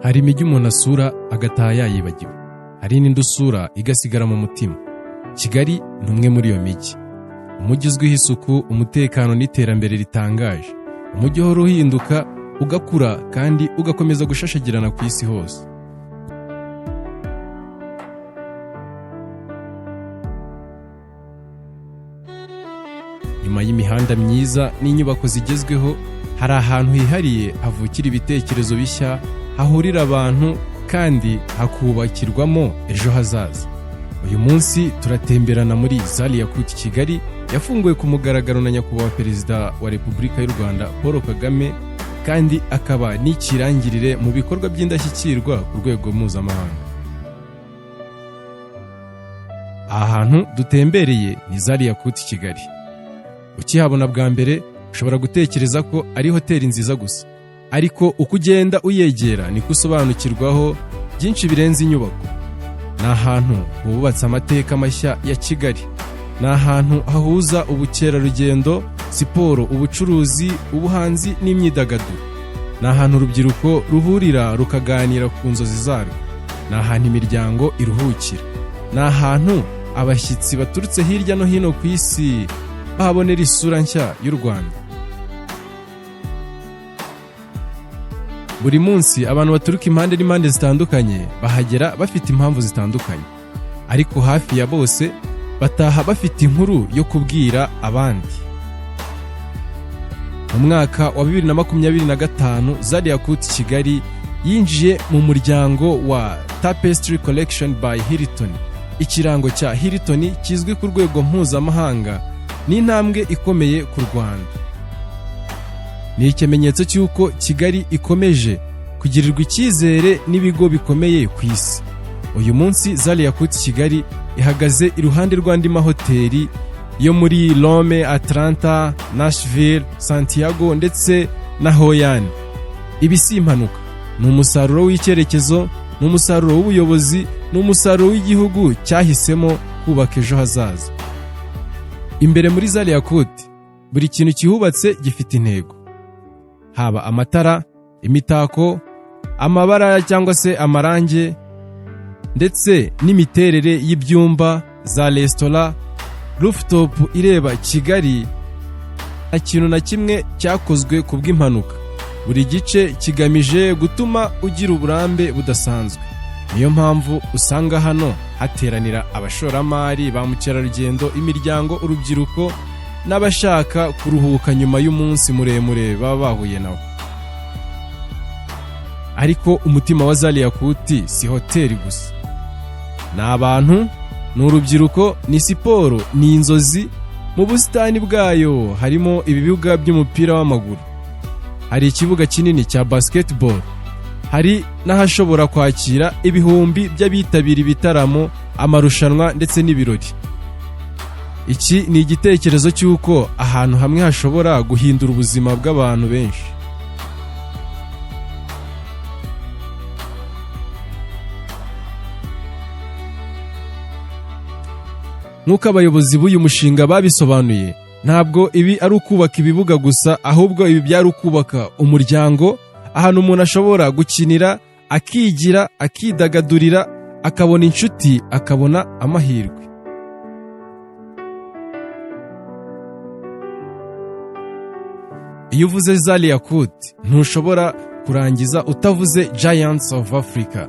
Hari imijyi umuntu asura agataha yayibagiwe, hari n'indi usura igasigara mu mutima. Kigali ni umwe muri iyo mijyi. Umujyi uzwiho isuku, umutekano n'iterambere ritangaje. Umujyi uhora uhinduka, ugakura kandi ugakomeza gushashagirana ku isi hose. Nyuma y'imihanda myiza n'inyubako zigezweho, hari ahantu hihariye havukira ibitekerezo bishya, hahurira abantu kandi hakubakirwamo ejo hazaza. Uyu munsi turatemberana muri Zari Yakut Kigali, yafunguwe ku mugaragaro na Nyakubahwa Perezida wa Repubulika y'u Rwanda Paul Kagame, kandi akaba n'ikirangirire mu bikorwa by'indashyikirwa ku rwego mpuzamahanga. Aha hantu dutembereye ni Zari Yakut Kigali. Ukihabona bwa mbere ushobora gutekereza ko ari hoteli nziza gusa, ariko uko ugenda uyegera niko usobanukirwaho byinshi birenze inyubako. Ni ahantu hubatse amateka mashya ya Kigali. Ni ahantu hahuza ubukerarugendo, siporo, ubucuruzi, ubuhanzi n'imyidagaduro. Ni ahantu urubyiruko ruhurira rukaganira ku nzozi zarwo. Ni ahantu imiryango iruhukira. Ni ahantu abashyitsi baturutse hirya no hino ku isi bahabonera isura nshya y'u Rwanda. Buri munsi abantu baturuka impande n'impande zitandukanye bahagera bafite impamvu zitandukanye, ariko hafi ya bose bataha bafite inkuru yo kubwira abandi. Mu mwaka wa 2025, Zari Yakut Kigali yinjiye mu muryango wa Tapestry Collection by Hilton. Ikirango cya Hilton kizwi ku rwego mpuzamahanga ni intambwe ikomeye ku Rwanda. Ni ikimenyetso cy'uko Kigali ikomeje kugirirwa icyizere n'ibigo bikomeye ku isi. Uyu munsi Zari Yakut Kigali ihagaze iruhande rw'andi mahoteli yo muri Rome, Atlanta, Nashville, Santiago ndetse na Hoi An. Ibi si impanuka, ni umusaruro w'icyerekezo, ni umusaruro w'ubuyobozi, ni umusaruro w'igihugu cyahisemo kubaka ejo hazaza. Imbere muri Zari Yakut, buri kintu kihubatse gifite intego. Haba amatara, imitako, amabara cyangwa se amarange, ndetse n'imiterere y'ibyumba, za resitora, rooftop ireba Kigali, nta kintu na kimwe cyakozwe ku bw'impanuka. Buri gice kigamije gutuma ugira uburambe budasanzwe. Niyo mpamvu usanga hano hateranira abashoramari, ba mukerarugendo, imiryango, urubyiruko n'abashaka kuruhuka nyuma y'umunsi muremure baba bahuye nawo. Ariko umutima wa Zari Yakut si hoteli gusa. Ni abantu, ni urubyiruko, ni siporo, ni inzozi. Mu busitani bwayo harimo ibibuga by'umupira w'amaguru. Hari ikibuga kinini cya basketball. Hari n'ahashobora kwakira ibihumbi by'abitabira ibitaramo, amarushanwa ndetse n'ibirori. Iki ni igitekerezo cy'uko ahantu hamwe hashobora guhindura ubuzima bw'abantu benshi. Nk'uko abayobozi b'uyu mushinga babisobanuye, ntabwo ibi ari ukubaka ibibuga gusa, ahubwo ibi byari ukubaka umuryango, ahantu umuntu ashobora gukinira, akigira, akidagadurira, akabona inshuti, akabona amahirwe. Iyo uvuze Zari Yakut, ntushobora kurangiza utavuze Giants of Africa.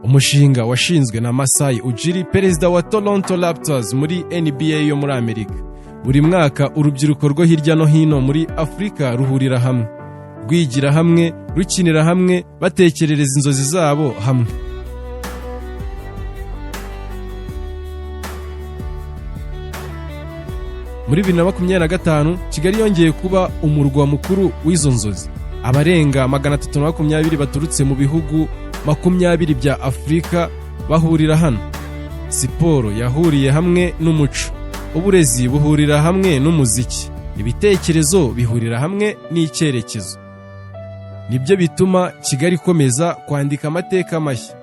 Umushinga washinzwe na Masai Ujiri, perezida wa Toronto Raptors muri NBA yo muri Amerika. Buri mwaka urubyiruko rwo hirya no hino muri Afurika ruhurira hamwe, rwigira hamwe, rukinira hamwe, batekerereza inzozi zabo hamwe. Muri 2025, Kigali yongeye kuba umurwa mukuru w'izo nzozi. Abarenga 320 baturutse mu bihugu 20 bya Afurika bahurira hano. Siporo yahuriye hamwe n'umuco, uburezi buhurira hamwe n'umuziki, ibitekerezo bihurira hamwe n'icyerekezo. Nibyo bituma Kigali ikomeza kwandika amateka mashya.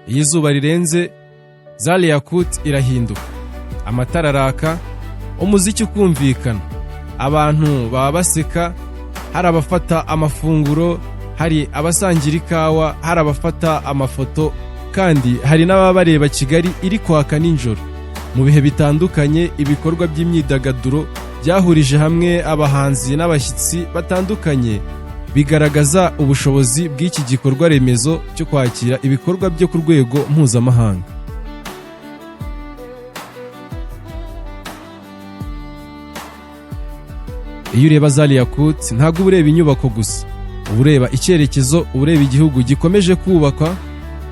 Iyo izuba rirenze, Zari Yakut irahinduka. Amatara araka, umuziki ukumvikana, abantu baba baseka. Hari abafata amafunguro, hari abasangira ikawa, hari abafata amafoto, kandi hari n'ababa bareba Kigali iri kwaka nijoro. Mu bihe bitandukanye, ibikorwa by'imyidagaduro byahurije hamwe abahanzi n'abashyitsi batandukanye, bigaragaza ubushobozi bw'iki gikorwa remezo cyo kwakira ibikorwa byo ku rwego mpuzamahanga. Iyo ureba Zari Yakut, ntabwo uba ureba inyubako gusa, uba ureba icyerekezo, uba ureba igihugu gikomeje kubakwa,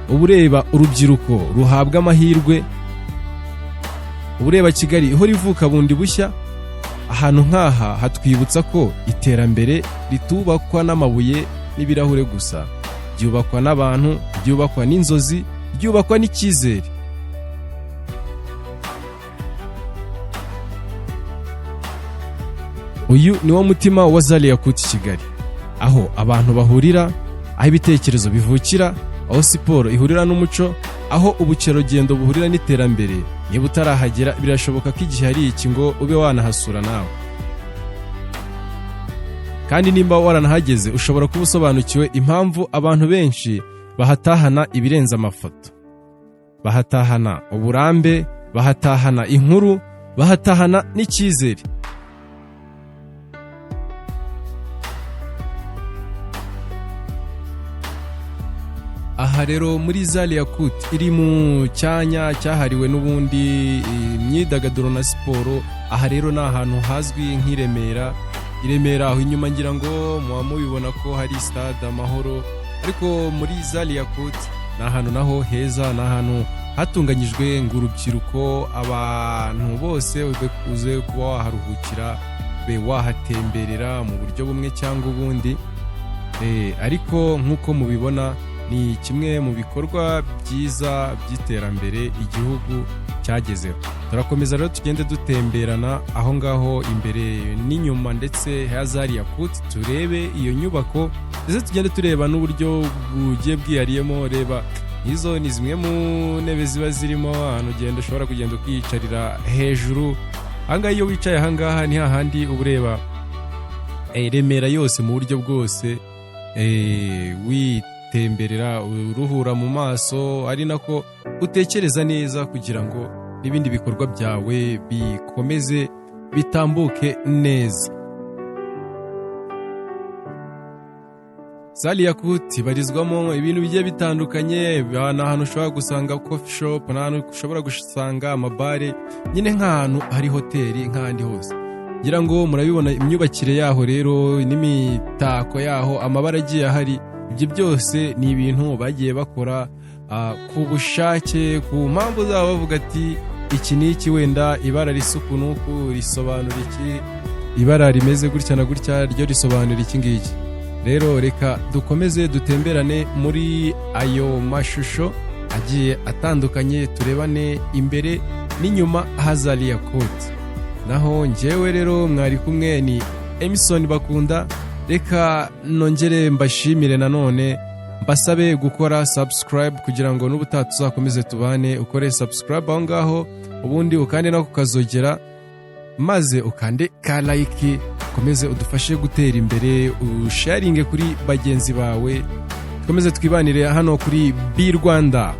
uba ureba urubyiruko ruhabwa amahirwe, uba ureba Kigali ihora ivuka bundi bushya. Ahantu nk'aha hatwibutsa ko iterambere ritubakwa n'amabuye n'ibirahure gusa, ryubakwa n'abantu, ryubakwa n'inzozi, ryubakwa n'icyizere. Uyu ni wo mutima wa Zari Yakut Kigali, aho abantu bahurira, aho ibitekerezo bivukira, aho siporo ihurira n'umuco, aho ubukerarugendo buhurira n'iterambere. Niba utarahagera, birashoboka ko igihe ari iki ngo ube wanahasura nawe. Kandi nimba waranahageze, ushobora kuba usobanukiwe impamvu abantu benshi bahatahana ibirenze amafoto. Bahatahana uburambe, bahatahana inkuru, bahatahana n'icyizere. Aha rero muri Zari Yakut, iri mu cyanya cyahariwe n'ubundi imyidagaduro na siporo. Aha rero ni ahantu hazwi nk'i Remera. I Remera aho inyuma, ngira ngo muba mubibona ko hari Stade Amahoro, ariko muri Zari Yakut ni ahantu naho heza, ni ahantu hatunganyijwe ngo urubyiruko, abantu bose, uze kuba waharuhukira, ube wahatemberera mu buryo bumwe cyangwa ubundi. Ariko nk'uko mubibona, ni kimwe mu bikorwa byiza by'iterambere igihugu cyagezeho. Turakomeza rero, tugende dutemberana aho ngaho imbere n'inyuma ndetse ha Zari Yakut, turebe iyo nyubako, ndetse tugende tureba n'uburyo bugiye bwihariyemo. Reba, izo ni zimwe mu ntebe ziba zirimo, ahantu ugenda ushobora kugenda ukiyicarira hejuru. Ahangaha iyo wicaye ahangaha, ni hahandi uba ureba Remera yose mu buryo bwose, witemberera, uruhura mu maso, ari nako utekereza neza kugira ngo n'ibindi bikorwa byawe bikomeze bitambuke neza. Zari Yakut ibarizwamo ibintu bigiye bitandukanye. Ni ahantu ushobora gusanga coffee shop, ni ahantu ushobora gusanga amabare, nyine nk'ahantu hari hoteli nk'ahandi hose. Ngira ngo murabibona imyubakire yaho rero n'imitako yaho, amabara agiye ahari. Ibyo byose ni ibintu bagiye bakora ku bushake, ku mpamvu zabo, bavuga ati iki n'iki, wenda ibara risa uku n'uku risobanura iki, ibara rimeze gutya na gutya ryo risobanura iki ngiki. Rero reka dukomeze dutemberane muri ayo mashusho agiye atandukanye, turebane imbere n'inyuma ha Zari Yakut. Naho njyewe rero mwari kumwe ni Emison Bakunda. Reka nongere mbashimire nanone, mbasabe gukora subscribe kugira ngo n'ubutaha tuzakomeze tubane. Ukore subscribe aho ngaho, ubundi ukande no kukazogera, maze ukande ka like, ukomeze udufashe gutera imbere, usharinge kuri bagenzi bawe, dukomeze twibanire hano kuri B Rwanda.